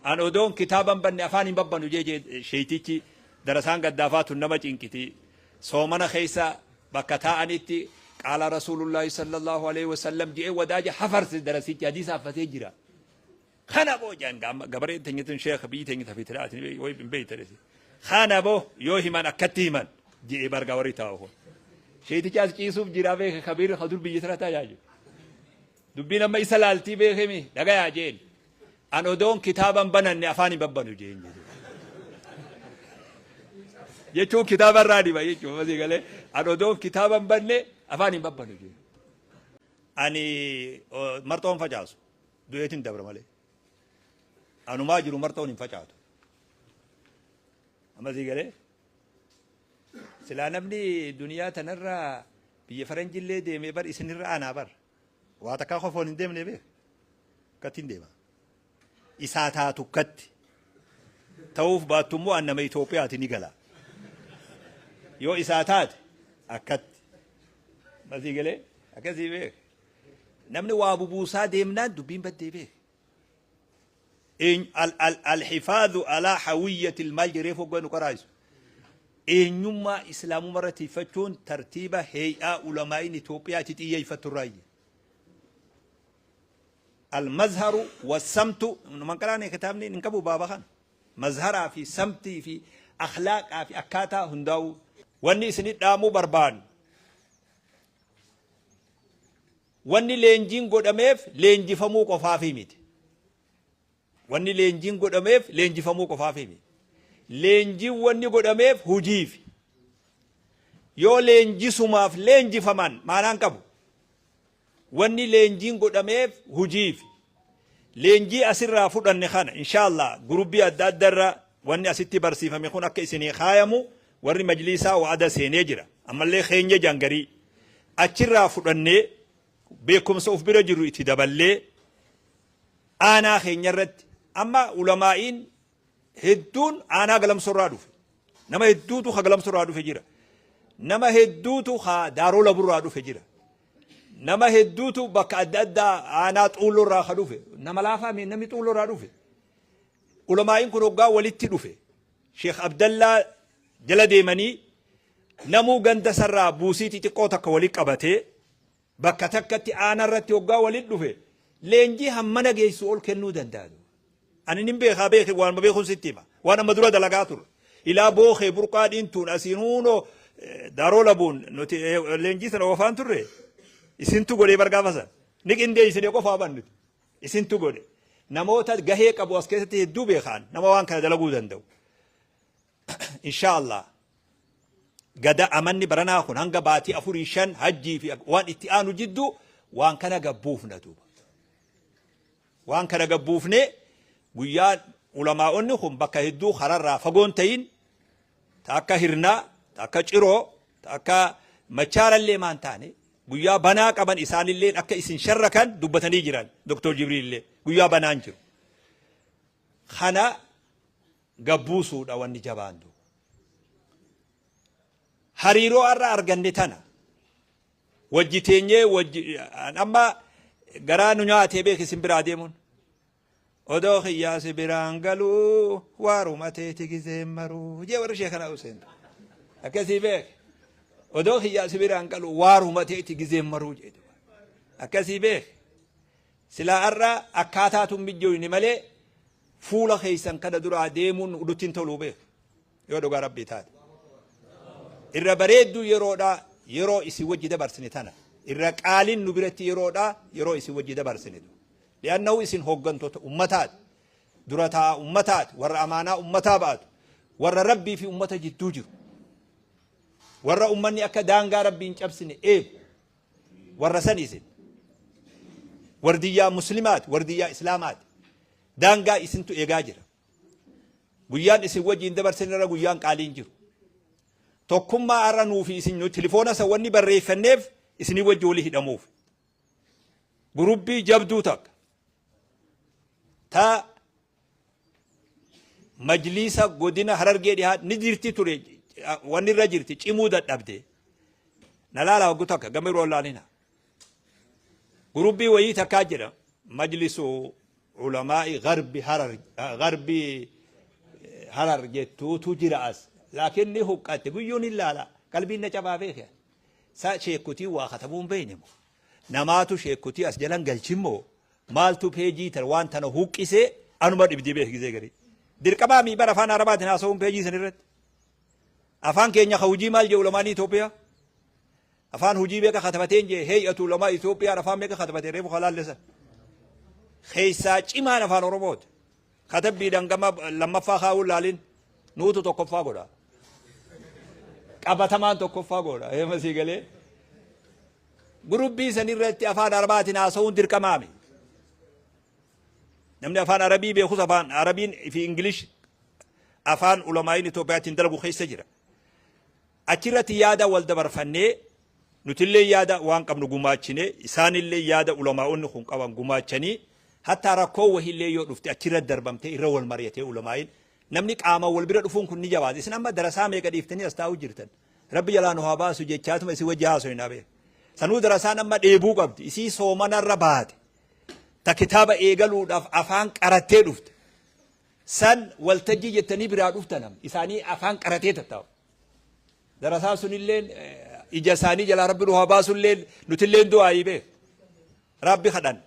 An odoon kitaaba hin banne afaan hin babbanu jee jee sheeytichi darasaan gaddaafaa tun nama cinqiti. Soomana keessa bakka taa'anitti qaala rasuulullaahi sallallahu alaihi wasallam je'ee wadaaja hafarse darasichi hadiisa haffatee jira. Kana boo jedhan gaama gabareen teenya tun sheekha biyyi teenya tafi tidhaati way hin beeytan isin. Kana boo yoo himan akkatti himan je'ee bargaa warri taa'u kun. Sheeytichi as ciisuuf jira beeke kabiir ka dur biyya tana tajaajilu. Dubbiin amma isa laaltii beekemi dhagayaa jeen. An odoon kitaaba hin bananne afaan hin babbanu jeen jedhe. Jechuun kitaaba irraa dhiba jechuun masii galee an odoon kitaaba hin banne afaan hin babbanu jeen. Ani marxoon facaasu du'eetiin dabra malee. Anumaa jiru marxoon hin facaatu. Amma sii galee silaa namni duniyaa tanarraa biyya faranjillee deemee bar isinirra aanaa bar. Waa takkaa kofoon hin deemne beek. Akkatti hin deema. Isaa taatu akkatti. Ta'uuf baattu immoo an nama Itoophiyaati ni gala. Yoo isaa taate akkatti. Masii galee akkasii beek. Namni waa bubuusaa deemnaan dubbiin baddee beek. Alxifaadhu alaa hawiyyatil maal jedhee foggaa nu qaraa'isu. Eenyummaa islaamummaa irra tiiffachuun tartiiba heey'aa ulamaa'iin Itoophiyaa itti xiyyeeffattu irraayyi. Almazharu wassamtu numan qaraane kitaabni hin qabu baaba kana. Mazharaa fi samtii fi akhlaaqaa fi akkaataa hundaa'uu. Wanni isinit dhaamuu barbaannu Wanni leenjiin godhameef leenjifamuu qofaafii miti. Wanni leenjiin godhameef leenjifamuu qofaafii miti. Leenjiin wanni godhameef hujiifi. Yoo leenjisumaaf leenjifaman maanaan qabu. Wanni leenjiin godhameef hujiifi. Leenjii asirraa fudhanne kana inshaallah gurubbii adda adda irra wanni asitti barsiifame kun akka isinii kaayamu warri majliisaa wa'ada seenee jira. Ammallee keenya jangarii. Achirraa fudhannee beekumsa uf bira jiru itti daballee aanaa keenya irratti amma ulamaa'iin hedduun aanaa galamsorraa dhufe. Nama hedduutu ka galamsorraa dhufe jira. Nama hedduutu ka daaroo laburraa dhufe jira. Nama hedduutu bakka adda addaa aanaa xuullorraa ka dhufe. Nama laafaa mee namni xuullorraa dhufe. Ulamaa'iin kun hoggaa walitti dhufe. Sheekh Abdallaa jala deemanii Namuu ganda isarraa buusii xixiqqoo takka wali qabatee bakka takkatti aana irratti hoggaa walit dhufe leenjii hammana geessu ol kennuu danda'a. Ani nin beekaa beeki waanuma beekuun sitti hima. Waan amma dura dalagaa turre. Ilaa bookee burqaa dhiintuun asiin huunoo daaroo labuun nuti leenjii sana oofaan turre isintu godhee bargaafa sana. Ni qindeessine qofaa ban nuti. Isintu godhe. Namoota gahee qabu as keessatti hedduu beekaan nama waan kana dalaguu danda'u. Inshaa Allah gada amanni baranaa kun hanga baatii afurii shan hajjii fi waan itti aanu jidduu waan kana gabbuufna duuba. Waan kana gabbuufnee guyyaa ulamaa'onni kun bakka hedduu kararraa fagoon ta'in ta akka hirnaa ta akka ciroo ta akka machaarallee maan taane guyyaa banaa qaban isaanillee akka isin sharrakan dubbatanii jiran Dr. Jibriillee guyyaa banaan jiru. Kana gabbuusuudha wanni jabaan duuba. Hariiroo har'a arganne tana wajji teenyee wajji amma garaa nu nyaatee beek isin biraa deemuun. Odoo kiyyaa si biraan galuu waaruma teeti gizeen maruu jee warri sheekanaa Huseen. Akkasii beek. Odoo kiyyaa si biraan galuu waaruma teeti gizeen maruu jee. Akkasii beek. Silaa har'a akkaataatu hin mijjooyne malee fuula keessan kana duraa deemuun nutti hin toluu beek. Yoo dhugaa rabbii taate. Irra bareedduu yeroodha yeroo isin wajji dabarsine tana. Irra qaaliin nu biratti yeroodha yeroo isin wajji dabarsine. Li'annahu isin hooggantoota ummataati. Dura taa'aa ummataati. Warra amaanaa ummataa ba'atu. Warra rabbii fi ummata jidduu jiru. Warra ummanni akka daangaa rabbii hin cabsine eegu. Warra san isin. Wardiyyaa muslimaati. Wardiyyaa islaamaati. Daangaa isintu eegaa jira. Guyyaan isin wajjiin dabarsin irra guyyaan qaaliin jiru. Tokkummaa har'a nuu fi isin tilifoona san wanni barreeffanneef isinii wajji walii hidhamuuf. Gurubbii jabduu takka. Ta majliisa godina Harargee dhihaa ni jirti ture wanni irra jirti cimuu dadhabde. Na laala hoggu takka gama yeroo laalina. Gurubbii wayii takkaa jira majlisu Ulamaa'i Garbi Harar, Garbi Harar jettuutu jira as. Laakiin ni huqqatte, guyyuun hin laala. Qalbiin na cabaa beeke. Sa sheekkutii waa katabuu hin beekne moo? Namaatu sheekkutii as jalan galchin moo? Maaltu peejii tana waan tana huqqisee anuma dhibdii beek gizee garii. Dirqamaa mii bara afaan Arabaatiin haasa'uun peejii san irratti. Afaan keenya ka hujii maal jee ulamaanii Itoophiyaa? Afaan hujii meeqa katabateen jee heey'atu ulamaa Itoophiyaan afaan meeqa katabatee reefu kalaalle san. Keessaa cimaan afaan Oromooti. Katabbiidhaan gama lammaffaa kaa'uun laalin nuutu tokkoffaa godha. Qabatamaan tokkoffaa godha. Eema sii galee. Gurubbii san irratti afaan Arabaatiin haasa'uun dirqamaami. Namni afaan Arabii beekus afaan Arabiin fi Ingilish afaan ulamaa'iin Itoophiyaatiin dalagu keessa jira. Achirratti yaada wal dabarfannee, nutillee yaada waan qabnu gumaachine, isaanillee yaada ulamaa'onni kun qaban gumaachanii, hattaa rakkoo wahiillee yoo dhufte achirra darbamtee irra wal mari'atee ulamaa'iin namni qaama wal bira dhufuun kun ni jabaata. Isin amma darasaa meeqa dhiiftanii as taa'uu jirtan? Rabbi jalaa nu haa baasu jechaatuma isin wajji haasoyna beek. Sanuu darasaan amma dheebuu qabdi. Isii soomanarra baate. Ta kitaaba eegaluudhaaf afaan qarattee dhufte. San waltajjii jettanii biraa dhuftan amma. Isaanii afaan qaratee tattaa'u. Darasaan sunilleen ija isaanii jalaa Rabbi nu haa baasulleen nutilleen du'aayii beek. Rabbi kadhan.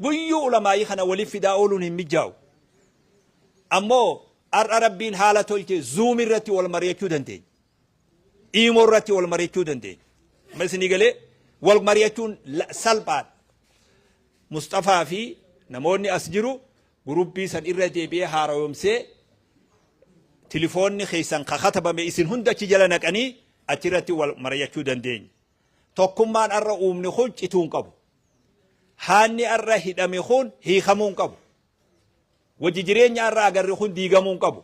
Guyyuu ulamaayii kana waliif fidaa ooluun hin mijaa'u. Ammoo har'a Rabbiin haala tolche Zoom irratti wal mari'achuu dandeenya. Iimoo irratti wal mari'achuu dandeenya. Amma isinii galee wal mari'achuun salphaadha. Musxafaa fi namoonni as jiru gurubbii san irra deebi'ee haarayomsee tilifoonni keessan ka katabame isin hunda achi jala naqanii achirratti wal mari'achuu dandeenya. Tokkummaan har'a uumne kun cituu hin qabu. Haanni har'a hidhame kun hiikamuu hin qabu. Wajji jireenya har'a agarre kun diigamuu hin qabu.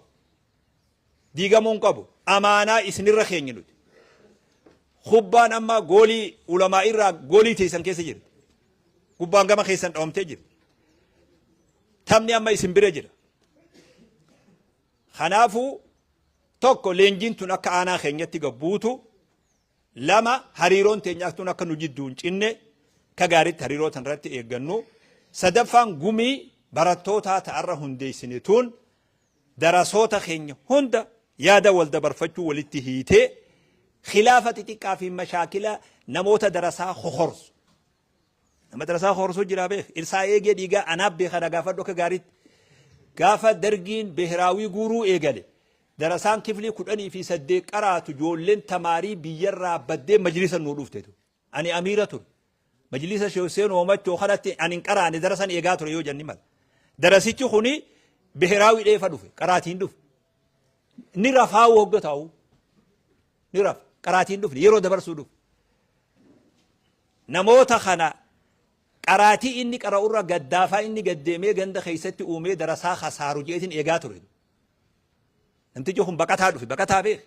Diigamuu hin qabu. Amaanaa isinirra keenya nuti. Kubbaan amma goolii ulamaa irraa goolii teessan keessa jirti. Kubbaan gama keessan dhawamtee jirti. Taphni amma isin bira jira. Kanaafuu tokko leenjiin tun akka aanaa keenyatti gabbuutu, lama hariiroon teenya tun akka nu jidduu hin cinne ka gaariitti hariiroo tan irratti eeggannu, sadaffaan gumii barattootaa ta'arra hundeessine tun darasoota keenya hunda yaada wal dabarfachuu walitti hiitee khilaafa xixiqqaa fi mashaakila namoota darasaa kokorsu. Nama darasaa kokorsuu jira beek. Irsaa eegee dhiigaa anaaf beeka na gaafadhu akka gaariitti. Gaafa dargiin beehraawii guuruu eegale, darasaan kiflii 18 qaraatu ijoolleen tamaarii biyyarraa baddee majlisa nuu dhufte. Ani amiira ture. Majlisa Sheekh Hussein Hoomachoo kanatti ani hin qaraane, darasan eegaa ture yoo jenni mala. Darasichi kuni beehraawii dheefa dhufe, qaraatiin dhufe. Ni rafaa'u hogga taa'u. Ni rafa. Qaraatiin dhufne, yeroo dabarsuu dhufe. Namoota kana qaraatii inni qara'urra gaddaafaa inni gaddeemee ganda keessatti uumee darasaa kasaaru jeetiin eegaa ture. Namtichi kun baqataa dhufe, baqataa beeke.